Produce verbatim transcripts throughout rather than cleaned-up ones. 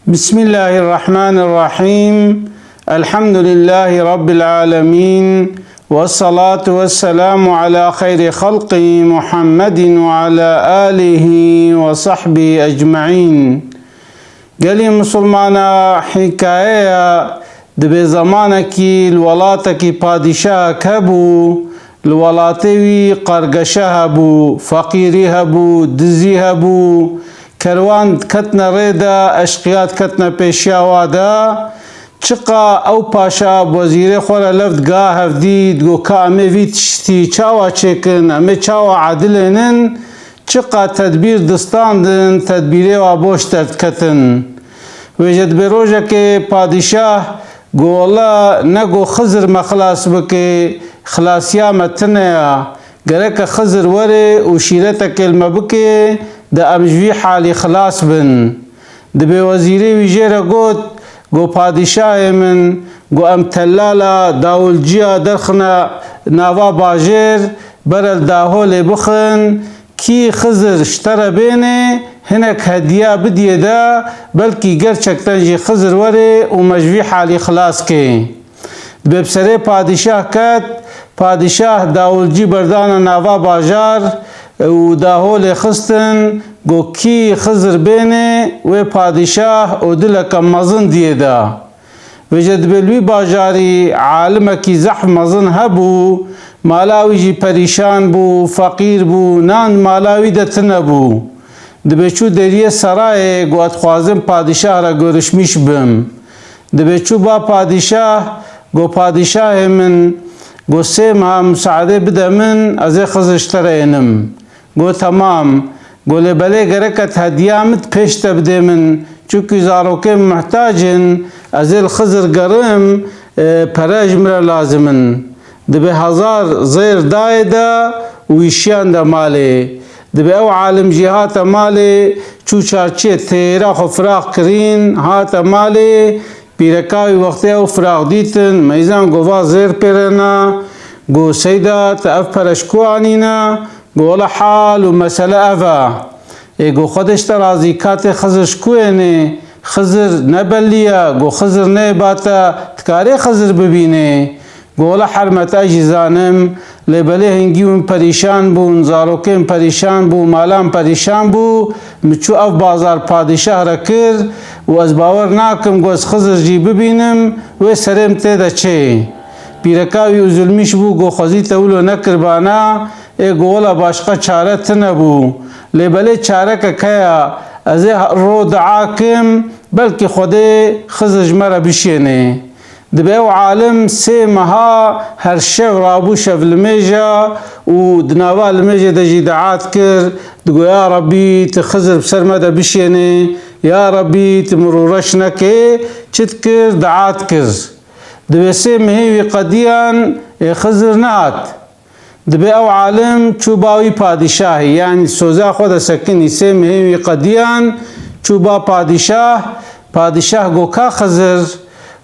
بسم الله الرحمن الرحيم. الحمد لله رب العالمين. والصلاة والسلام على خير خلقه محمد وعلى آله وصحبه أجمعين. Gelî misilmana, hîkayeya dibê zemanekî li welatekî padîşahek hebû, li welatê wî qargeşe hebû, feqîrî hebû, dizî hebû, kerwan diketine rê de, eşqiya diketine pêşiya wa de. Çiqa ew paşa bi wezîrê xwe re lev diga hevdî, digo ka em ê vî tiştî çawa çêkin, em ê çawa edilênin, çiqa tedbîr distandin, tedbîrê wa boş derdiketin. Wêje dibê rojekê padîşah go, wela ne go Xizir me xilas bike, xilasiya me tune ya. Gereke Xizir were û şîretekê li me bike, de em ji vî halî xilas bin. Dibê wezîrê wî jê re got, go, padîşahê min, go, em tellala dawulciya derxine nava bajêr, bere li daholê bixin, kî Xizir ji te re bêne, hinek hediya bidiyê de, belkî gerçekten jî Xizir were û me ji vî halî xilas kê. Dibê bi serê padîşah ket, padîşah dawulcî berdana nava bajar û daholê xistin, go kî Xizir bêne, wê padîşah û dileke mezin diyê de. Vêje dibê li wî bajarî alimekî zehf mezin hebû, mala wî jî perîşan bû, feqîr bû, nan mala wî de tune bû. Dibê çû deriyê serayê, go, ez dixwazim padîşah re görüşmîş bim. Dibê çû ba padîşah, go, padîşahê min, go, sê meha musaadê bide min, ez ê Xizir ji te re ênim. Go, temam. Go, lê belê gerek e hediya min pêş te bidê min, çunkî zarokên min muhtac in, ez ê li Xizir gerim, e, pere ji min re lazim in. Dibê hezar zêr dayê de û wî şiyan de malê. Dibê ew alim jî hate malê, çû çarçiyê têra xwe firaq kirîn, hate malê, pîreka wî wextê ew firaq dîtin, meyzan go va zêr pê re na, go, seyda, te ev pere ji ku anîne? Go, wela hal û mesele ev e. Ê, go, Xwedê ji te razî, ka tê Xizir ji ku ênê? Xizir ne belî ye, go, Xizir neyê ba te, dikarê Xizir bibînê? Go, wela her me te jî zanim, lê belê hingî hûn perîşan bûn, zarokên perîşan bû, malan perîşan bû, min çû ev bazar padîşah re kir û ez bawer nakim, go, ez Xizir jî bibînim, wê serê min tê de çê. Pîreka wî uzulmîş bû, go, xwezî te wilo nekirbana, ê, go, wela başqa çare tune bû. Lê belê çareke heye, ez ê ro dua kim, belkî Xwedê Xizir ji me re bişênê. Dibê ew alim sê meha her şev rabû şevlimêja û di nava limêjê de jî dua dikir, digo, ya Rebbî, tu Xizir bi ser me de bişênê, ya Rebbî, tu min rûreş nekê, çi dikir, dua dikir. Dibê sê mehê wî qediyan, ê Xizir nehat. Dibê ew alim çû ba wî padîşahî, yanî soza xwe de sekinî, sê mehê wî qediyan, çû ba padîşah, padîşah go, ka Xizir?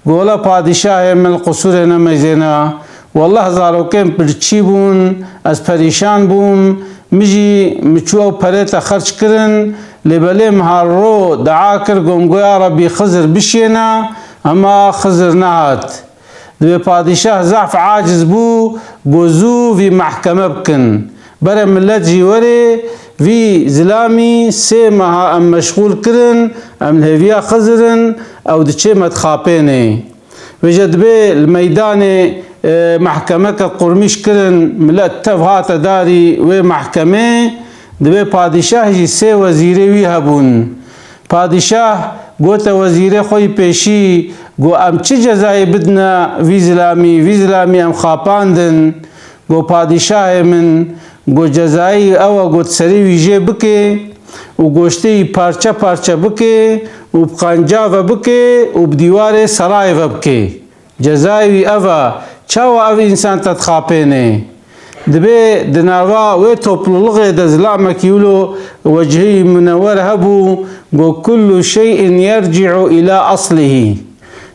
Go, wela padîşahê min, li qusûrê nemeyzêne. Wellah zarokên pirçî bûn, ez perîşan bûm, min jî, min çû ew perê te xerc kirin, lê belê min her ro dua kir, go, min go, ya Rebbî, Xizir bişêne, hema Xizir nehat. Dibê padîşah zehf aciz bû, go, zû vî mehkeme bikin. Bere milet jî werê, vî zilamî sê meha em meşxûl kirin, em li hêviya Xizir in, ew diçê me dixapênê. Vêje dibê li meydanê, e, mehkemeke qurmîş kirin, milet tev hate darî wê mehkemê, dibê padîşah jî sê wezîrê wî hebûn. Padîşah gote wezîrê xwe yî pêşî, go, em çi cezayê bidine vî zilamî, vî zilamî em xapandin. Go, padîşahê min, go, cezayê wî ew e, go, tu serê wî jê bikê û goştê wî parçe parçe bikê û bi qanca ve bikê û bi dîwarê serayê ve bikê. Cezayê wî ev e, çawa ev însan te dixapênê? Dibê di nava wê topluluxê de zilamekî wilo wecihî munewwer hebû, go, kullu şey'in yerci'u ila aslihî.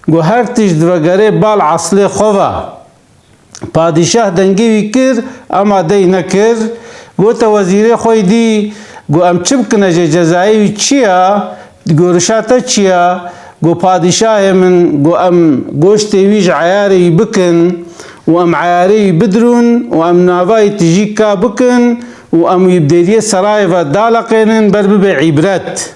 Go, her tişt divegerê bal eslê xwe ve. Padîşah dengê wî kir, ema dey nekir. Gote wezîrê xwe yî dî, go, em çi bikine jê, cezayê wî çi ye? Gorişa te çi ye? Go padîşahê min, go em goştê wî ji eyarê wî bikin û em eyarê wî bidirûn û em nava wî tijî ka bikin û em wî bi deriyê serayê ve daleqênin ber bibe îbret.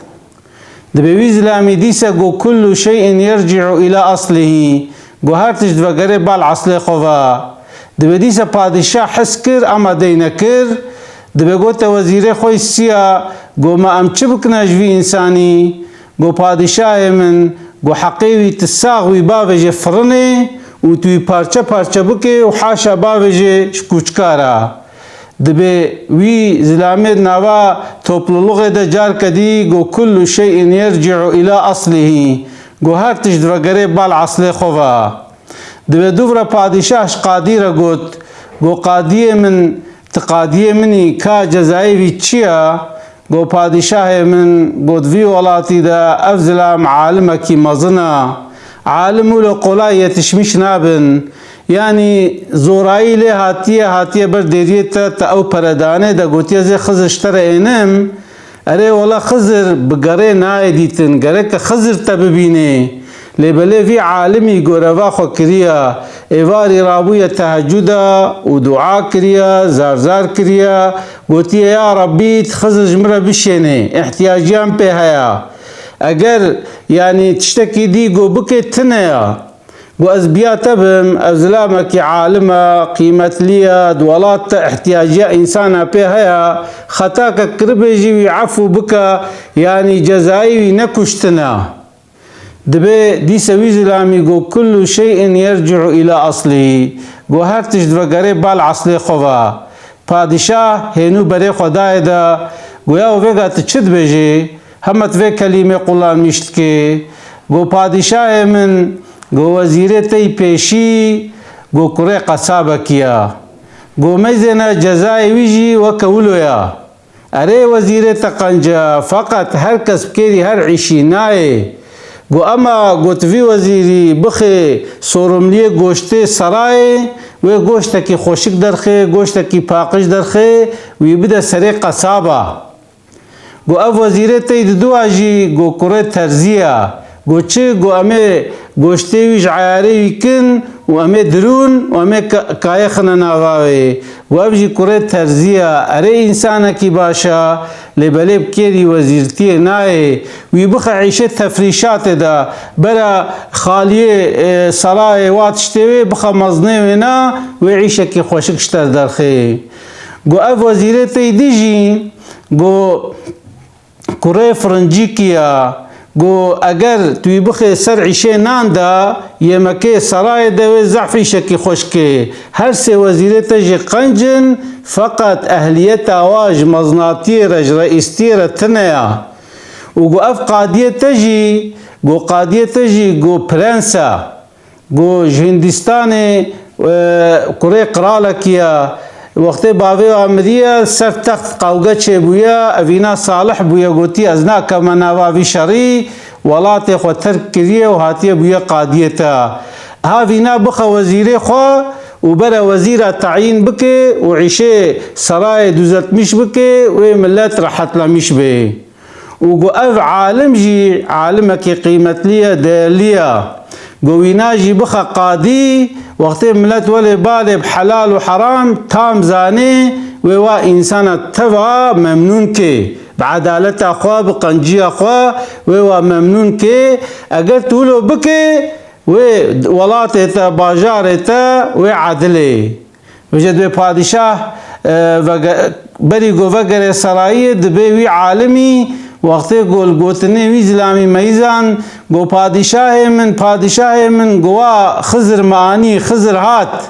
Dibê wî zilamî dîse go kullu şey'in yerci'u ila aslihî, go her tişt vegerê bal eslê xwe ve. Dibê dîse padîşah his kir ama dey nekir. Dibê gote wezîrê xwe yî siya, go ma em çi bikine ji vî însanî? Go padîşahê min, go heqê wî tu sax wî bavêje firinê û tu wî parçe parçe bikê û haşa bavêje ji kûçkara. Dibê wî zilamê di nava topluluxê de carke dî go kullu şey'in yerci'u ila aslihî, go her tişt vegerê bal eslê xwe ve. Dibê dûvre padîşah ji qadî re got, go qadiyê min, ti qadiyê min î, ka cezayê vî çi ya? Go padîşahê min, got vî welatî de ev zilam alimekî mezin e. Alim wilo qolay yetişmiş nabin. Yanî zorayî lê hatiye, hatiye ber deriyê te, te ew pere dane de gotiye zê Xizir ji te re ênim. Erê wela Xizir bi gerê nayê dîtin, gereke Xizir te bibînê. Lê belê vî alimî goreva xwe kiriya, êvarî rabûye tehecuda û dua kiriya, zar zar kiriya, gotiye ya Rabbî, tu Xizir ji min re bişênê, îhtiyaciya min pê heya. Eger, yanî tiştekî dî go bike tine ya. Go ez biya te bim, ev zilamekî alim e, qîmetlî ye, di welat te îhtiyaciya însana pê heye, xetakek kiribê jî wî efû bike, yanî cezayê wî ne kuştin e. Dibê dîse wî zilamî go kullu şey'in yerci'u ila aslihî, go her tişt vegerê bal eslê xwe ve. Padîşah hênû berê xwe dayê de, go yaw vêga tu çi dibêjî? Hema tu vê kelîmê qulanmîş dikê. Go padîşahê min, go wezîrê te yî pêşî, go kurê qesabekî ya. Go meyzêne cezayê wî jî weke wilo ya. Erê wezîrê te qenc e, feqet her kes bi kêrî her îşî nayê. Go ema go tu vî wezîrî bixê sorumliyê goştê serayê, wê goştekî xweşik derxê, goştekî paqij derxê, wî bide serê qesaba. Go ev wezîrê tey diduwa jî go kurê terzî ya. Go çi? Go em ê goştê wî ji eyarê wî kin û em ê dirûn û em ê ka-, kayê xine nava wê. Go ev jî kurê terzî ya. Erê însanekî baş a, lê belê bi kêrî wezîrtiyê nayê. Wî bixe îşê tefrîşatê de, bera xaliyê, e, serayê wa tiştê wê bixe mezinê wê na, wê îşekî xweşik ji te derxê. Go ev wezîrê tey dî jî, go kurê firincîkî ya. Go eger tu wî bixê ser îşê nan de, yemekê serayê de wê zehf îşekî xweşikê. Her sê wezîrê te jî qenc in, feqet ehliyeta wa ji mezinatiyê re, ji reîstiyê re tune ya. Û go ev qadiyê te jî, go qadiyê te jî go prens e. Go ji Hindîstanê, e, kurê qiralekî ye. Wextê bavê wa miriye, ser text qewge çêbûye, evîna Salih bûye, gotiye, ez nakevme nava vî şerî, welatê xwe terk kiriye û hatiye bûye qadiyê te. Ha vîna bixe wezîrê xwe û bere wezîra tayîn bike û îşê serayê duzetmîş bike, wê milet rehetlemîş bê. Û got, ev alim jî alimekî qîmetlî ye, değerli ye. Got, wîna jî bixe qadî, wextê milet welê balê bi helal û heram tam zanê, wê wa însana teva memnûn kê. Bi edaleta xwe, bi qenciya xwe wê wa memnûn kê. Eger tu wilo bikê, wê welatê te, bajarê te, wê edilê. Vêce dibê padîşah, e, vege-, berî ku vegerê serayiyê, dibê wî alimî, wextê ku li gotinê wî zilamî meyizan, got, padîşahê min, padîşahê min, got, wa Xizir me anî, Xizir hat.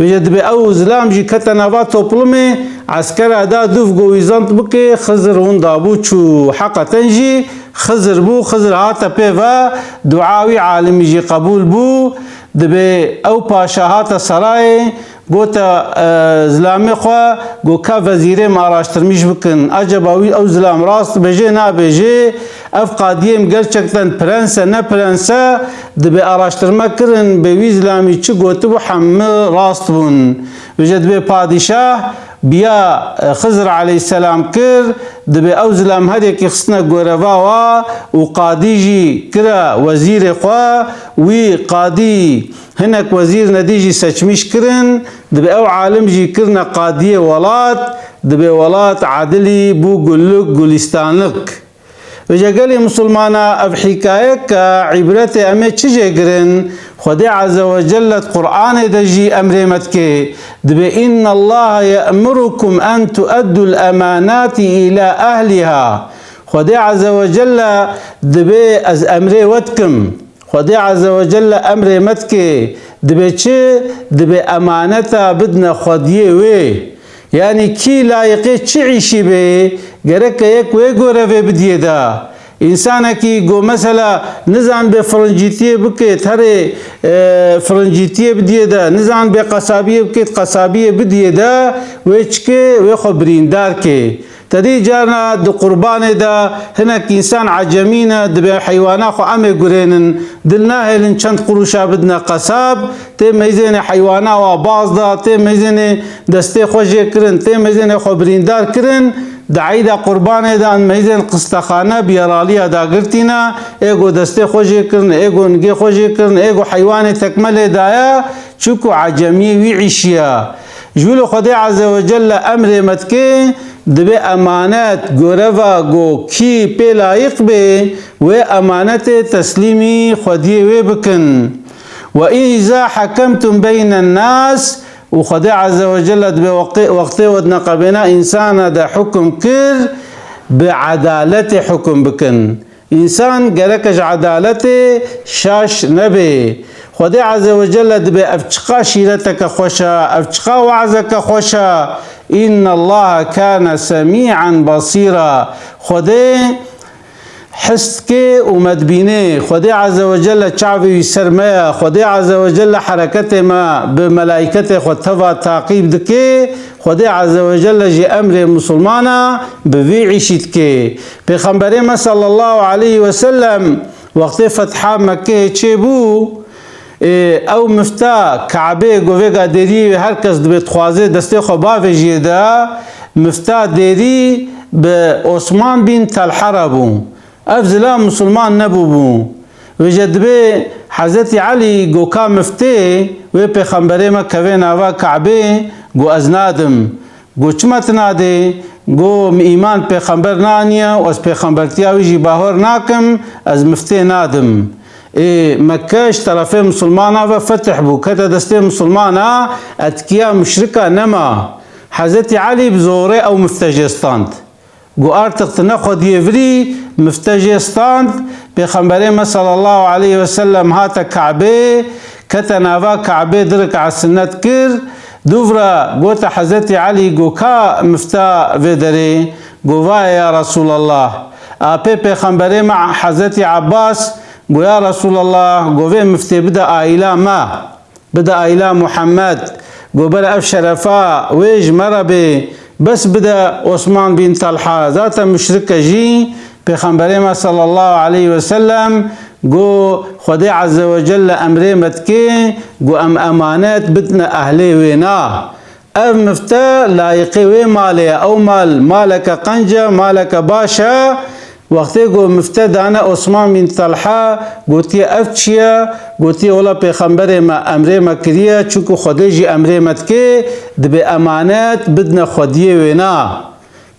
Vêce dibê ew zilam jî kete nava toplumê, eskera da dûv ku wî zand bike, Xizir winda bû çû. Heqeten jî Xizir bû, Xizir hate pê ve, dua wî alimî jî qebûl bû. Dibê ew paşa hate serayê, Gote, e, zilamê xwe, got, ka vezîrê me araştirmîş bikin. Acaba wî ew zilam rast dibêje, nabêje? Ev qadiyê min gerçekten prens e, ne prens e? Dibê araştirme kirin, bê wî zilamî çi gotibû, hemî rast bûn. Vêce dibê padîşah, biya, e, Xizir aleyhisselam kir, dibê ew zilam her yekî xistine goreva wa û qadî jî kira wezîrê xwe, wî qadî hinek wezîr nedî jî seçmîş kirin, dibê ew alim jî kirine qadiyê welat, dibê welat edilî bû gulluk gulîstanlik. Vêce gelê misilmana ev hîkayeke îbretê em ê çi jê girin? Xwedê Azze ve Celle di Qur'anê de jî emrê me dike. Dibê, "Inna Allaha ye'murukum en tu'eddul emanati ila ehliha." Xwedê Azze ve Celle dibê ez emrê we dikim. Xwedê Azze ve Celle emrê me dike, dibê çi? Dibê emaneta bidine xwediyê wê. Yanî kî layiqê çi îşî bê, gereke yek wê gorevê bidiyê de. Însanekî go mesela nizanibê firincîtiyê bikêt, herê, e, firincîtiyê bidiyê de, nizanibê qesabiyê bikêt, qesabiyê bidiyê de, wê çi kê? Wê xwe birîndar kê. Te dî carna di qurbanê de hinek însan ecemî ne, dibê heywana xwe em ê gurênin, dil nahêlin çend quruşa bidine qesab, tê meyzênê heywana wa baz da, tê meyzênê destê xwe jê kirin, tê meyzênê xwe birîndar kirin, di eyda qurbanê de em meyzên qistexane biyaraliya dagirtî ne, ê go destê xwe jê kirin, ê go nigê xwe jê kirin, ê go heywanê tekme lê daye, çunku ecemiyê wî îşiya. Ji wilo Xwedê Azze ve Celle emrê me dike, dibê emanet, goreva go kî pê layiq bê, wê emanetê teslîmî xwediyê wê bikin. "Ve îza hekemtum beynen nas", û Xwedê Azze ve Celle dibê wextê, wextê we di neqebêna însana de hukum kir, bi edaletê hukum bikin. Însan gereke ji edaletê şaş nebe. Xwedê Azze ve Celle dibê ev çiqa şîreteke xweş e, ev çiqa we'zeke xweş e. "Inna Allaha kana semî'an basîra." Xwedê his dike û me dibîne. Xwedê Azze ve Celle çavê wî ser me ye. Xwedê Azze ve Celle hereketê me bi melaîketê xwe teva taqîb dike. Xwedê Azze ve Celle jî emrê misilmana bi vî îşî dike. Pêxemberê me sallallahu aleyhi ve sellem wextê fetha Mekkeyê çêbû, ê, ew mifta Kabê govêga deriyê wê her kes dibê dixwaze destê xwe bavêjiyê de, mifta derî bi Osman bin Talha re bû. Ev zilam misilman nebûbû. Vêce dibê Hezretî Elî go ka miftê wê pêxemberê me kevê nava Kabê, go ez nadim. Go, "Çima tu nadê?" Go, "Min îman pêxember naniye û ez pêxembertiya wî jî bawer nakim, ez miftê nadim." Ê, Mekke ji terefê misilmana ve fetih bû, kete destê misilmana, etkiya muşrika nema. Hezretî Elî bi zorê ew mifte jê stand. Go, "Artık tu ne xwediyê virî, mifte jê stand." Pêxemberê me sallallahu aleyhi ve sellem hate Kabê, kete nava Kabê, du rik'a sinnet kir. Dûvra gote Hezretî Elî, go, "Ka mifta vê derê?" Go, "Vaye ya Resulallah." Apê pêxemberê me Hezretî Abbas go, "Ya Resulallah," go, "vê miftê bide aîla me, bide aîla Muhammed." Go, "Bere ev şerefa wê ji me re bê, bes bide Osman bin Talha, zaten muşrik e jî." Pêxemberê me sallallahu aleyhi ve sellem go, "Xwedê Azze ve Celle emrê me dike, go em emanet bidine ehlê wê na. Ev mifte layiqê wê malê ye. Ew mal maleke qenc e, maleke baş e." Wextê go mifte dane Osman bin Talha, gotiye, "Ev çi ye?" Gotiye, "Wela pêxemberê me emrê me kiriye, çunku Xwedê jî emrê me dike, dibê emanet bidine xwediyê wê na.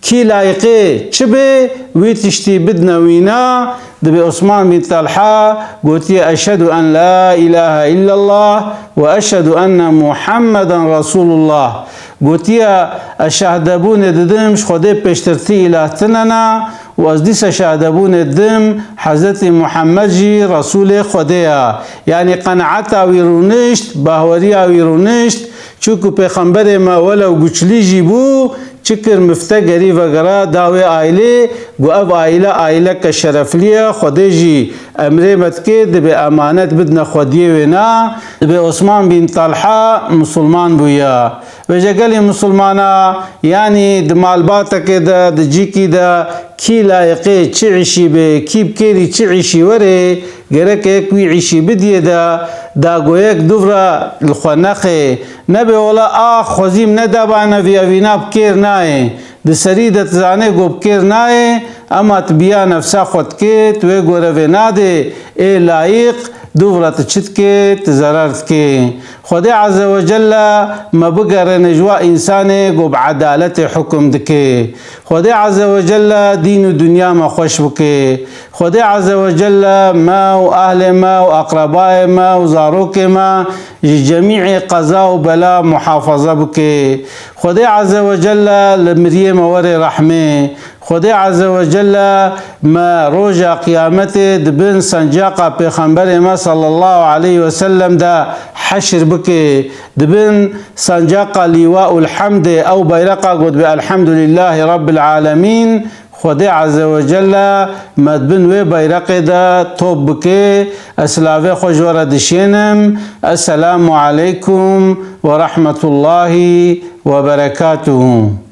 Kî layiqê çi bê, wî tiştî bidine wî na." Dibê Osman bin Talha gotiye, "Eşhedü en la ilahe illallah ve eşhedü enne Muhammeden Resulullah." Gotiye, "Ez şahdebûnê didim ji Xwedê pêştir ti îlah tine ne û ez dîsa şahdebûnê didim Hezretî Muhammed jî Resûlê Xwedê ye." Yanî qenaeta wî rûnişt, bahweriya wî rûnişt, çunku pêxemberê me welew guçlî jî bû, Çi kir, mifte gerî vegera da wê aîlê, got, ev aîle aîleke şereflî ye, Xwedê jî emrê me dike, dibê emanet bidine xwediyê wêna, dibê Osman bin Talha misilman bûya. Vêje gelî misilmana, yanî di malbatekê de, di cîkî de, kî layiqê çi îşî bê, kî bi kêrî çi îşî werê, gerek yek wî îşî bidiyê de, da go yek dûv re li xwe nexê. Nebê wela ax xwezîm nedabane vî, evîna bi kêr nayê. Di serî de tu zanê go bi kêr nayê, ema tu biya nefsa xwe dikê, tu wê gore vê nadê, ê layiq, dûv re tu çi dikê, tu zerar dikê. Xwedê Azze ve Celle me bigerêne ji wa însanê go bi edaletê hukum dike. Xwedê Azze ve Celle dîn û dinya me xweş bike. Xwedê Azze ve Celle me û ehlê me û eqrebayê me û zarokê me ji cemî'ê qeza û bela muhafaza bike. Xwedê Azze ve Celle li miriyê me were rehmê. Xwedê Azze ve Celle me roja qiyametê di bin sencaqa Pêxemberê me sallallahu aleyhi ve sellem de heşr bike. Di bin sencaqa Lîwaul Hemdê, ew bayraqa got be Elhamdulîllahî Rabbil Alemîn. Xwedê Azze ve Celle me di bin wê bayreqê de top bike. Ez silavê xwe ji we re dişênim. Esselamu aleykum ve rahmetullahî ve berekatuhu.